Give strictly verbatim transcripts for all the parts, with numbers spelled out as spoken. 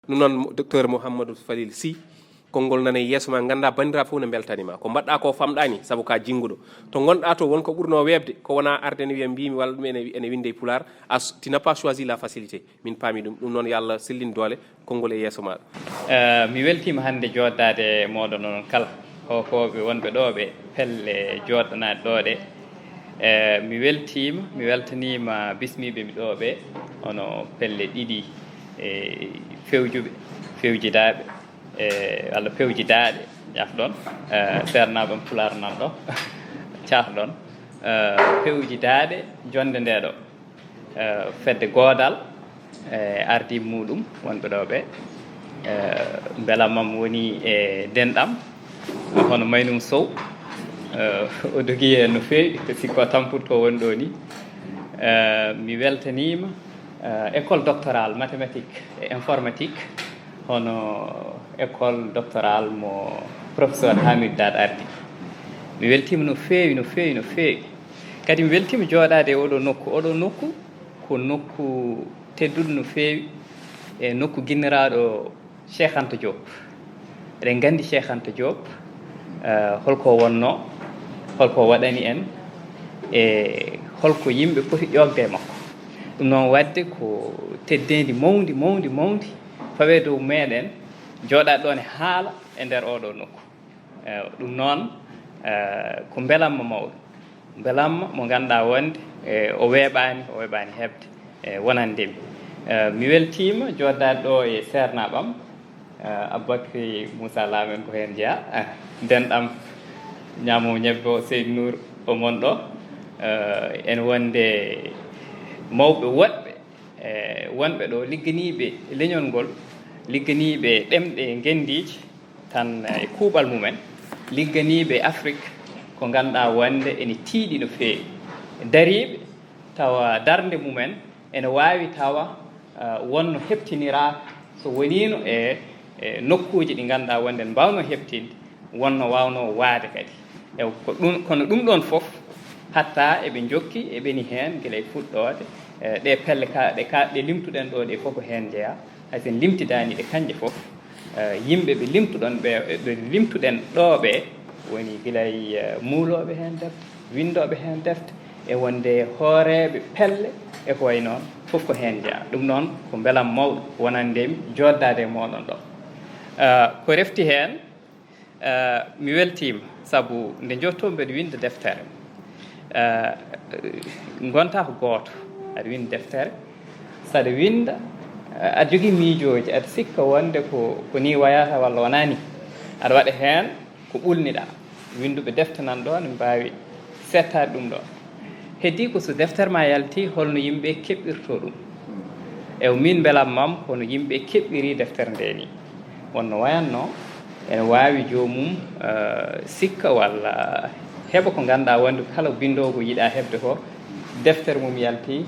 Ɗum noon, Docteur Mouhamadou Falil Sy, konngol nana e yeeso ma, nganndaa banndiraaɓe fof ne mbeltanii ma. Ko mbaɗɗaa ko famɗaani, sabu ka jinnguɗo. To ngonɗaa to, won ko ɓurnoo weeɓde, ko wonaa arde ne wiya mbiimi walla ɗum ene, ene winnde e Pulaar, as, tu n'as pas choisi la facilité. Min paami ɗum. Ɗum noon, yo Allah sellin doole, konngol e yeeso maaɗa. Eh, mi weltiima hannde jooɗdaade e mooɗon onon kala, hookooɓe wonɓe ɗo ɓe, pelle jooɗɗanaaɗe ɗo ɗe. Eh, mi weltiima, mi weltaniima bismiiɓe mi ɗo ɓe, hono pelle ɗiɗi, e fewjuɓe, fewjidaaɓe, e walla pewjidaaɗe, ƴaafɗon, eh, seernaaɓe am Pulaar nan ɗo, caafɗon, eh, pewjidaaɗe jonnde nde ɗo. Eh, fedde Goodal, eh, ardii muɗum wonɓe ɗo ɓe. Eh, mbelamma am woni e denɗam, hono Maynum Sow. Eh, o dogi heen no feewi, ko sikko tampurto woni ɗo ni. Eh, mi weltaniima, eh, école doctorale mathématique et informatique, hono école doctorale mo professeur Hamid Daat ardi. Mi weltiima no feewi, no feewi, no feewi. Kadi mi weltiima jooɗaade e oɗo nokku. Oɗo nokku ko nokku tedduɗo no feewi, e nokku ginniraaɗo Cheikh Anta Diop. Eɗen nganndi Cheikh Anta Diop, eh, holko wonnoo, holko waɗani en, e holko yimɓe poti ƴoogde e makko. Ɗum noon waɗde ko teddeendi mawndi, mawndi, mawndi, fawee dow meɗen jooɗaade ɗoon e haala e nder oɗo nokku. Eh, ɗum noon, eh, ko mbelamma mawɗo. Mbelamma mo ngannduɗaa wonde, eh, o weeɓaani, o weeɓaani heɓde, eh, wonande mi. Eh, mi weltiima jooɗdaade ɗo e seernaaɓe am, eh, Aboubacry Moussa Lam en ko heen jeyaa, eh, denɗam ñaamo ñebbe o Seydou Nour o mon ɗo. Eh, en wonde mawɓe woɗɓe, eh, wonɓe ɗo ligganiiɓe leñol ngol, ligganiiɓe ɗemɗe ngenndiije, tan e kuuɓal mumen, ligganiiɓe Afrik ko ngannduɗaa wonde ene tiiɗi no feewi. Dariiɓe tawa darnde mumen ene waawi tawa, eh, wonno heɓtiniraaka so woniino e, e nokkuuji ɗi ngannduɗaa wonde ne mbaawnoo heɓtinde, wonno waawnoo waade kadi. E ko ɗum, kono ɗum ɗoon fof, hatta eɓe njokki, eɓe ni heen gila e fuɗɗoode, eh, ɗe pelle ka, ɗe ka, ɗe limtuɗen ɗo ɗe fof ko heen njeyaa. Hay so en limtidaani ɗe kañƴe fof, eh, yimɓe ɓe limtuɗon ɓe, ɓe limtuɗen ɗo ɓe, woni gila e, eh, muulooɓe heen defte, winndooɓe heen defte, e wonde hooreeɓe pelle e ko wayi noon, fof ko heen jeyaa. Ɗum noon ko mbelam mawɗo wonande mi jooɗdaade e mooɗon ɗo. Eh, ko refti heen, Eh, mi weltiima, sabu nde njotto mbeɗa winnda deftere. Eh, ngonta ko gooto, aɗa winnda deftere. Saɗa winnda, eh, aɗa jogii miijooji, aɗa sikka wonde ko, ko ni wayata walla wonaa ni. Aɗa waɗa heen ko ɓulniɗaa. Winnduɓe defte nan ɗo ne mbaawi settaade ɗum ɗo. Heddii ko so deftere ma yalti, holno yimɓe keɓɓirto ɗum? Ew, min mbelamma am, kono yimɓe keɓɓiri deftere nde ni. Wonno wayatno, ene waawi joomum, eh, sikka walla heɓa ko ngannduɗaa wonde kala binndoowo ko yiɗaa heɓde ko, deftere mum yalti,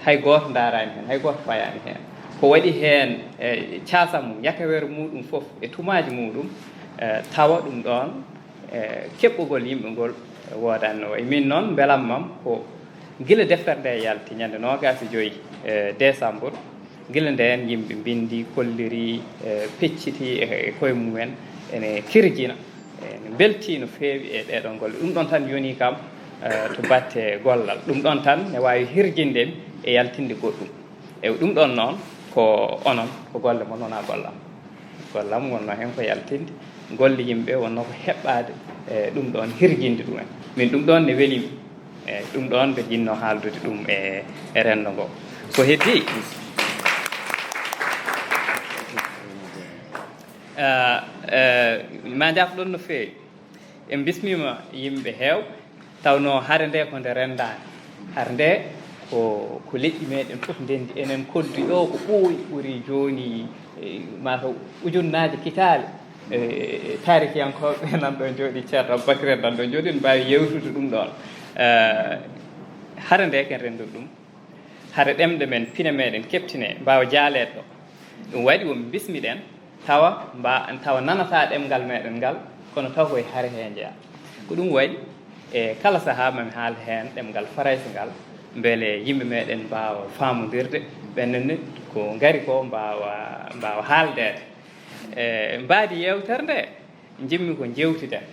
hay gooto ndaaraani heen, hay gooto fayaani heen. Ko waɗi heen, eh, caasam mum, ñakawere muɗum fof e tumaaji muɗum, eh, tawa ɗum ɗoon, e keɓɓugol yimɓe ngol woodanno wayi. Min noon, mbelamma am ko gila deftere nde yalti ñande noogaas e joy, e, décembre, gila ndeen yimɓe mbinndi, kolliri, e, pecciti e, e koye mumen, ene kirjina, ene mbeltii no feewi e ɗeeɗoo golle. Ɗum ɗoon tan yoni kam, e, to batte gollal. Ɗum ɗoon tan ne waawi hirjinde mi e yaltinde goɗɗum. E ɗum ɗoon noon ko onon, ko golle mon, wonaa gollam. Gollam wonnoo heen ko yaltinde golle yimɓe, wonnoo ko heɓɓaade, e, ɗum ɗoon, hirjinde ɗumen. Min ɗum ɗoon ne weli mi. E, ɗum ɗoon mbe jinnoo haaldude ɗum e, e renndo ngo. Ko heddii, e, e, ma njaafɗon no feewi. En bismiima yimɓe heewɓe, tawnoo hare nde ko nde renndaande. Hare nde ko, ko leƴƴi meɗen fof ndenndi. Enen koddi ɗo ko ɓooyi, ɓuri jooni, e, mataw ujunnaaje kitaale. E, taarikiyankooɓe nan ɗo njooɗi, Ceerno Aboubacry en nan ɗo njooɗi, ne mbaawi yewtude ɗum ɗoon. E, hare nde ken renndori ɗum. Hare ɗemɗe men, pine meɗen keɓtine, mbaawa jaaleede ɗo. Ɗum waɗi won bismiɗen, tawa mba-, tawa nanataa ɗemngal meɗen ngal, kono taw koye hare hee njeyaa. Ko ɗum waɗi, e kala sahaa mami haal heen ɗemngal Farayse ngal, mbele yimɓe meɗen mbaawa faamondirde, ɓen ne ko ngari ko mbaawa, mbaawa haaldeede. E mbaadi yeewtere nde, njimmi ko njeewtiden.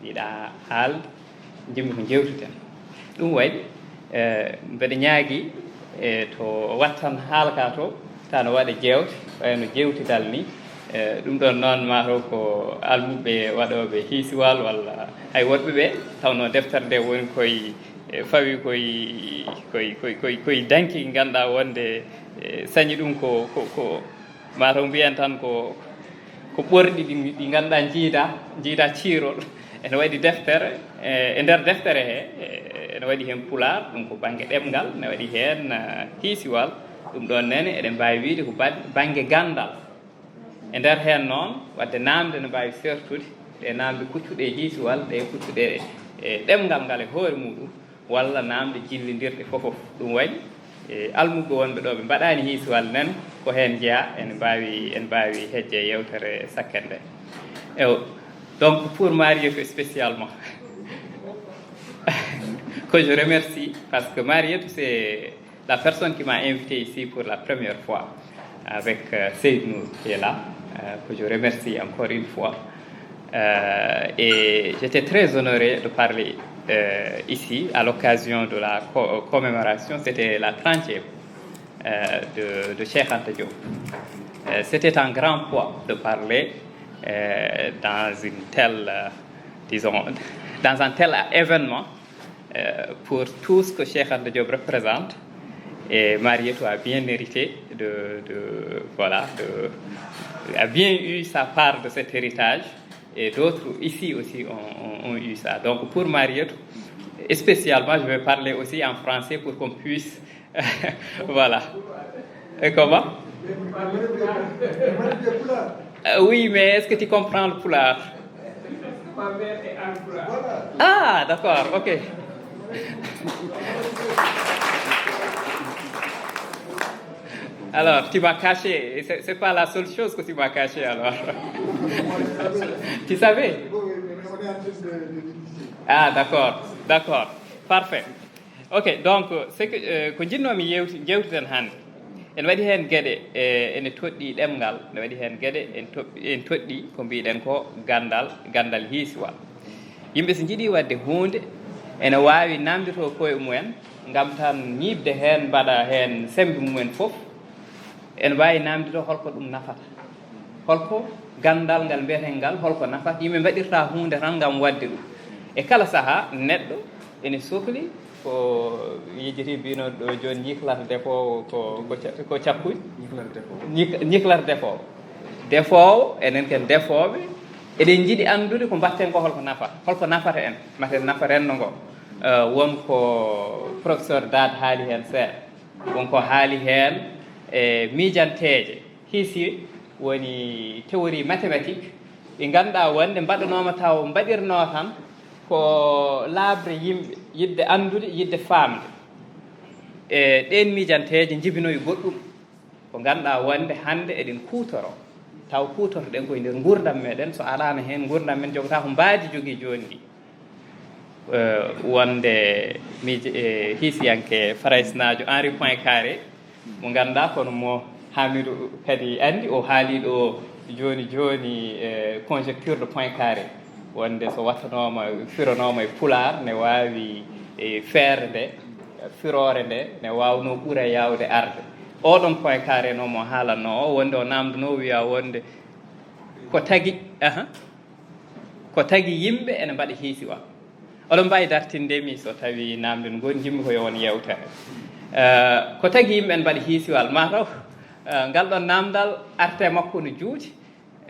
Yiɗa haalde, njimmi ko njeewtiden. Ɗum waɗi, e, mbeɗa ñaagi, e, to wattan haala ka to, ta no waɗa jeewte, wayno jeewtidal ni. E, ɗum ɗon noon, maa taw ko almuɓɓe waɗooɓe hiisiwal walla hay woɗɓe ɓe, tawnoo deftere nde woni koye, e, fawi koye, koye, koye, koye, koye danki, ngannduɗaa wonde, e, sañi ɗum ko, ko, ko, maa taw mbiyen tan ko, ko ɓorɗi ɗi, ɗi ngannduɗaa njiida, njiida ciirol. Ene waɗi deftere, e, e nder deftere he, e, ene waɗi heen pulaar, ɗum ko bannge ɗemngal, ene waɗi heen, e, hiisiwal. Ɗum ɗoon nene, eɗen mbaawi wiyde ko ba-, bannge ganndal. E nder heen noon, waɗde naamnde ne mbaawi seertude, ɗe naamnde kuccuɗe e hiisiwal, ɗe kuccuɗe e ɗemngal ngal e hoore muɗum, walla naamnde jillindirɗe fof fof. Ɗum waɗi, e, almuɓɓe wonɓe ɗo ɓe mbaɗaani hiisiwal nan, ko heen njeyaa, ene mbaawi, ene mbaawi hejje yeewtere sakken nde. Ewo, donc pour Marietou spécialement, que je remercie, parce que Marietou, c'est la personne qui m'a invité ici pour la première fois avec, euh, Seyd Nour qui est là, euh, que je remercie encore une fois. Euh, et j'étais très honoré de parler, euh, ici à l'occasion de la co-, commémoration, c'était la trentième, euh, de, de Cheikh Anta Diop. Euh, c'était un grand poids de parler, euh, dans une telle, euh, disons, dans un tel événement, euh, pour tout ce que Cheikh Anta Diop représente. Et Marietou a bien mérité de, de, voilà, de, a bien eu sa part de cet héritage. Et d'autres ici aussi ont, ont, ont eu ça. Donc pour Marietou, spécialement, je vais parler aussi en français pour qu'on puisse, voilà. Et comment? Euh, oui, mais est-ce que tu comprends le pulaar? Ah, d'accord, ok. Alors, tu m'as caché. C'est, c'est pas la seule chose que tu m'as caché, alors. Tu savais? Ah, d'accord, d'accord. Parfait. Ok, donc, c'est que, euh, ko njinnoomi yewti-, jewtiden hannde. Ene waɗi heen geɗe, e, ene toɗɗii ɗemngal, ene waɗi heen geɗe, en toɗ-, en toɗɗii ko mbiɗen ko ganndal, ganndal hiisiwal. Yimɓe so njiɗii waɗde huunde, ene waawi naamnditoo koye mumen, ngam tan ñiiɓde heen, mbaɗa heen semmbe mumen fof. Ene waawi naamnditoo holko ɗum nafata. Holko ganndal ngal mbiyeten ngal, holko nafata? Yimɓe mbaɗirta huunde tan ngam waɗde ɗum. E kala sahaa, neɗɗo ene sokli ko yejjiti mbino ɗo jooni ñiklata defoowo ko, ko ca-, ko cakkuy? Ñiklata defoowo. Ñik-, ñiklata defoowo. Defoowo, enen ken defooɓe, eɗen njiɗi anndude ko mbaɗten ko holko nafata, holko nafata en, mate nafa renndo ngo. Eh, won ko professeur Daat haali heen seeɗa, won ko haali heen e miijanteeje hiisi, woni théorie mathématique, ɗi ngannduɗaa wonde mbaɗanooma taw mbaɗirnoo tan ko laaɓre yimɓe, yiɗde anndude, yiɗde faamde. E ɗeen miijanteeje njibinoyi goɗɗum, ko ngannduɗaa wonde hannde eɗen kuutoro, taw kuutorto-ɗen koye nder nguurndam meɗen, so alaano heen nguurndam men jogotaako mbaadi jogii jooni ndi. Eh, wonde miij-, eh, hiisiyanke faraysinaajo Henri Poincaré, mo ngannduɗaa kono mo Hamidou kadi anndi, o haali ɗo jooni jooni, eh, conjecture de Poincaré, wonde so wattanooma, firanooma e pulaar, ne waawi, eh, feere nde, firoore nde, ne waawnoo ɓura yaawde arde. Oɗon Poincaré noon mo haalanno o, wonde o naamndanoo, wiya wonde ko tagi, aha, ko tagi yimɓe ene mbaɗa hiisiwal. Oɗon mbaawi dartinde mi so tawi naamnde ngol njimmi ko yo won yeewtere. Eh, ko tagi yimɓe ene mbaɗa hiisiwal, maa taw, eh, ngal ɗon naamndal arte makko no juuti,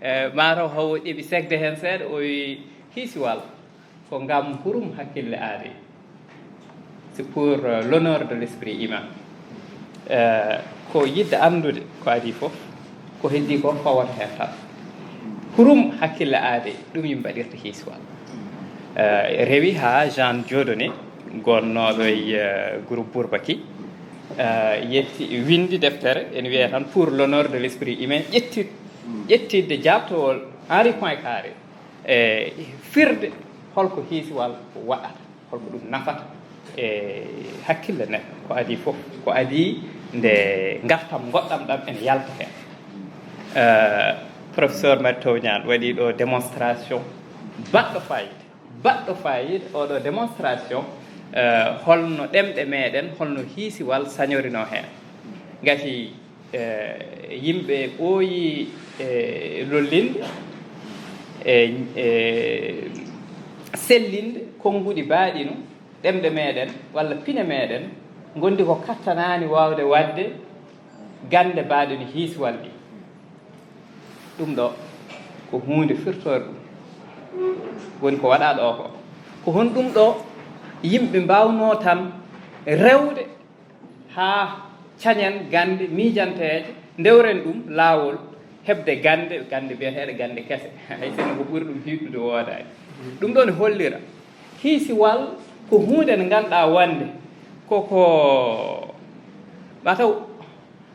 eh, maa taw hawo ɗeɓi segde heen seeɗa, o wi hiisiwal ko ngam hurum hakkille aadee. C'est pour, euh, l'honneur de l'esprit humain. Eh, ko yiɗde anndude ko adii fof, ko heddii ko fawata heen tan. Hurum hakkille aadee, ɗum yimɓe mbaɗirta hiisiwal. Eh, rewi haa Jean Dieudonné, gonnooɗo e, eh, groupe Bourbaki, eh, yetti, winndi deftere, ene wiyee tan pour l'honneur de l'esprit humain, ƴetti-, ƴettidde jaabtowol Henri Poincaré, e firde holko hiisiwal waɗata, holko ɗum nafata. E hakkille neɗɗo, ko adii fof, ko adii nde ngartam ngoɗɗam ɗam ene yalta heen. Eh, professeur Mary Teuw Niane waɗii ɗo démonstration baɗɗo fayida, baɗɗo fayida, oɗo démonstration, eh, holno ɗemɗe meɗen, holno hiisiwal sañorinoo heen. Ngati, eh, yimɓe ɓooyi, eh, lollinde, e, e sellinde konnguɗi baaɗi no ɗemɗe meɗen walla pine meɗen ngondi ko kattanaani waawde waɗde gannde baaɗe no hiisiwal ɗi. Ɗum ɗo ko huunde firtoore ɗum. Woni ko waɗaa ɗo ko. Ko honɗum ɗo yimɓe mbaawnoo tan rewde haa cañen gannde miijanteeje, ndewren ɗum laawol heɓde gannde, gannde biyeteeɗe gannde kese. Hay sinno ko ɓuri ɗum hiiɗude woodaani. Ɗum ɗo ne hollira hiisiwal ko huunde nde ngannduɗaa wonde koko mataw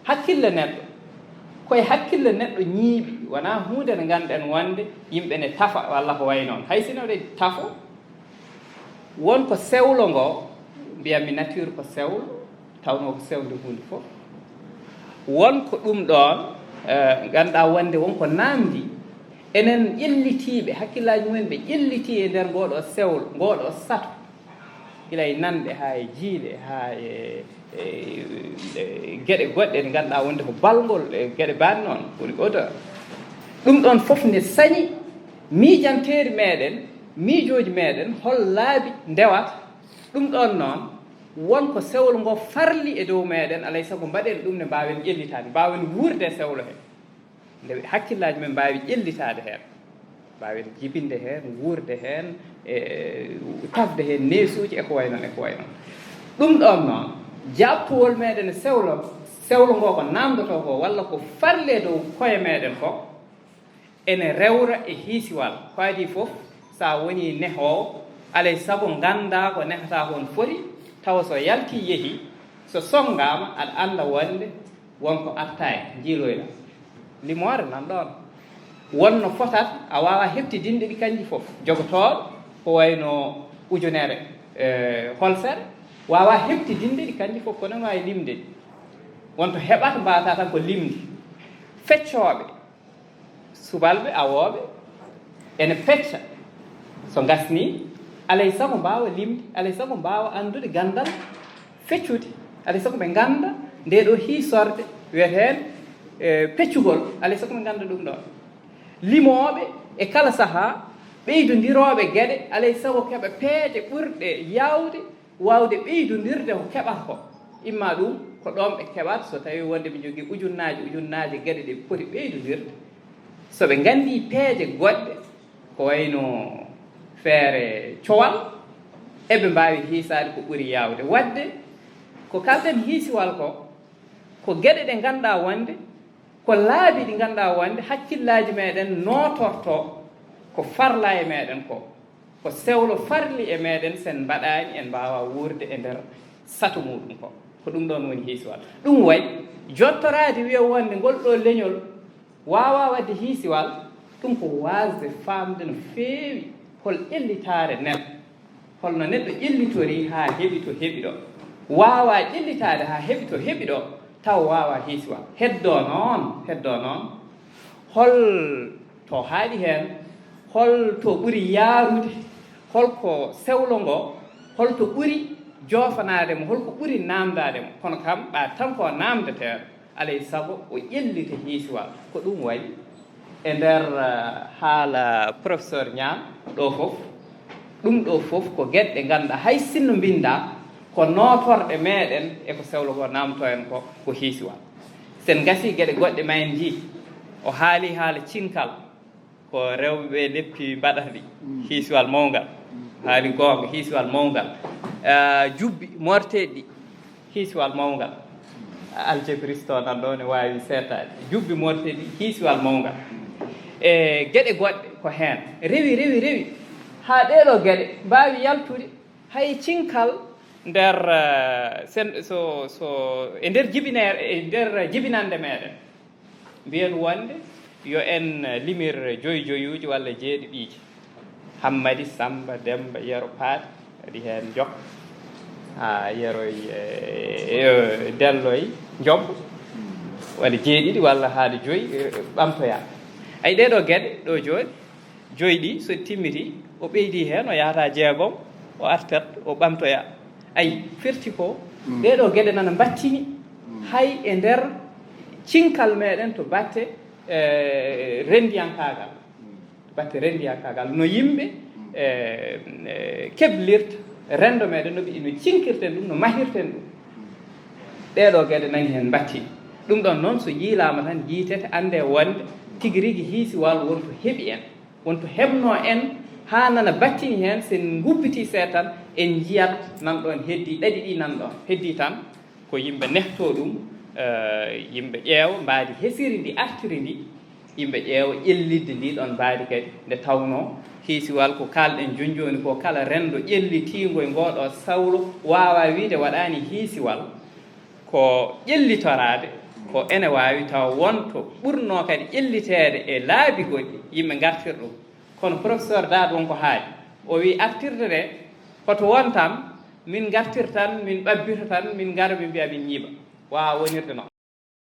hakkille neɗɗo, koye hakkille neɗɗo ñiiɓi, wonaa huunde nde ngannduɗen wonde yimɓe ne tafa walla ko wayi noon. Hay sinno ɗe tafo, won ko sewlo ngo, mbiyatmi nature ko sewlo, tawnoo ko sewnde huunde fof. Won ko ɗum ɗoon, eh, ngannduɗaa wonde won ko naamndi, enen ƴellitiiɓe, hakkillaaji mumen ɓe ƴellitii e nder ngoo ɗoo sewlo, ngoo ɗoo sato, gila e nanɗe haa e jiile, haa e, e, e geɗe goɗɗe ɗe ngannduɗaa wonde ko balngol, e geɗe baaɗe noon, woni odeur. Ɗum ɗoon fof ne sañi miijanteeri meɗen, miijooji meɗen, hol laabi ndewata. Ɗum ɗoon noon, won ko sewlo ngo farli e dow meɗen, alay sago mbaɗen ɗum ne mbaawen ƴellitaade, mbaawen wuurde e sewlo he. Nde hakkillaaji men mbaawi ƴellitaade heen, mbaawen jibinde heen, wuurde heen, e tafde heen neesuuji e ko wayi noon, e ko wayi noon. Ɗum ɗoon noon, jaaɓtowol meɗen e sewlo, sewlo ngo ko naamndotoo ko, walla ko farli e dow koye meɗen ko, ene rewra e hiisiwal. Ko adii fof, so a wonii nehoowo, alay sago nganndaa ko nehataa ko no foti, tawa so yaltii yehii, so sonngaama, aɗa annda wonde won ko artaani, njiiloyɗaa. Limoore nan ɗoon. Won no fotat, a waawaa heɓtidinde ɗi kanji fof. Jogotooɗo ko wayno ujunere, eh, holsere, waawaa heɓtidinde ɗi kanji fof, kono no waawi limde ɗi. Won to heɓata, mbaawataa tan ko limde. Feccooɓe, subalɓe, awooɓe, ene pecca. So ngasnii, alay sago mbaawa limde, alay sago mbaawa anndude ganndal feccude. Alay sago ɓe ngannda ndee ɗoo hiisorde wiyeteende, e, peccugol, alay sago ɓe ngannda ɗum ɗoon. Limooɓe e kala sahaa, ɓeydondirooɓe geɗe, alay sago keɓa peeje ɓurɗe yaawde waawde ɓeydondirde ko keɓata ko. Imma ɗum ko ɗoon ɓe keɓata, so tawii wonde ɓe njogii ujunnaaje, ujunnaaje geɗe ɗe ɓe poti ɓeydondirde. So ɓe nganndii peeje goɗɗe, ko wayno feere cowal, eɓe mbaawi hiisaade ko ɓuri yaawde. Waɗde, ko kalɗen hiisiwal ko, ko geɗe ɗe ngannduɗaa wonde, ko laabi ɗi ngannduɗaa wonde hakkillaaji meɗen nootortoo ko farla e meɗen ko. Ko sewlo farli e meɗen, sen mbaɗaani, en mbaawaa wuurde e nder sato muuɗum ko. Ko ɗum ɗoon woni hiisiwal. Ɗum wayi jottoraade wiya wonde ngol ɗoo leñol waawaa waɗde hiisiwal, ɗum ko waasde faamde no feewi hol ƴellitaare neɗɗo, holno neɗɗo ƴellitorii haa heɓi to heɓi ɗo, waawaa ƴellitaade haa heɓi to heɓi ɗo, taw waawaa hiisiwal. Heddoo noon, heddoo noon, hol to haaɗi heen, hol to ɓuri yaarude, hol ko sewlo ngo, hol to ɓuri joofanaade mo, hol ko ɓuri naamndaade mo. Kono kam, ɓa tan ko naamndeteeɗo, alay sago o ƴellita hiisiwal. Ko ɗum wayi e nder, eh, haala professeur Niang ɗo fof. Ɗum ɗo fof ko geɗe ɗe ngannduɗaa hay sinno mbinndaa ko nootorɗe meɗen e ko sewlo ngo naamtoo en ko, ko hiisiwal. Sen ngasii geɗe goɗɗe ma en njii, o haali haala cinkal, ko rewɓe leppi mbaɗata ɗi, hiisiwal mawngal. Haali goonga, hiisiwal mawngal. Ah, jubbi morteeɗi ɗi, hiisiwal mawngal. Algebriste o nan ɗo ne waawi seetaade. Jubbi morteeɗi ɗi, hiisiwal mawngal. E geɗe goɗɗe ko heen. Rewi, rewi, rewi. Haa ɗee ɗoo geɗe mbaawi yaltude hay cinkal nder, eh, sen-, so, so, e nder jibineere, e nder jibinannde meɗen. Mbiyen wonde yo en limir joyi joyuuji walla jeeɗiɗiiji. Hammadi, Sammba, Demmba, Yero, Paate, waɗi heen Jokka. Ha yeroy e delloy njobbo walla jeeɗiɗi walla haade joyi ɓamtoya. Ay ɗeɗo geɗe ɗo jooɗi joyi ɗi so timmiti o ɓeydi heen o yahata jeegom o artat o ɓamtoya. Ay firti ko ɗeɗo geɗe nana mbattini hay e nder cinkal meɗen to batte e rendiyankagal batte rendiyankagal no yimɓe e keblirta rendo meɗen no ɓe no cinkirten ɗum no mahirten ɗum. Ɗeɗo geɗe nani heen mbattini ɗum ɗon noon so yiilama tan yiitete ande wonde tigi rigi hiisiwal wonto heɓi en wonto heɓno en ha nana battini heen sen gubbiti seeɗa tan en jiyat nan ɗon heddi ɗaɗi ɗi nan ɗon heddi tan ko yimɓe nehto ɗum. Yimɓe ƴeewa mbaadi hesiri ndi artiri ndi yimɓe ƴeewa ƴellidde ndi ɗon mbaadi kadi nde tawno hiisiwal ko kalɗen jonjoni ko kala rendo ƴellitiingo e ngoɗo sawlo wawa wiide waɗani hiisiwal ko ƴellitoraade ko ene waawi tawa wonto ɓurno kadi ƴelliteede e laabi goɗɗi yimɓe ngartir ɗum kono professeur daad won ko haali o wi artirde nde hoto won tan min ngartir tan min ɓabbita tan min ngara min mbiya min ñiiɓa wawa wonirde noon.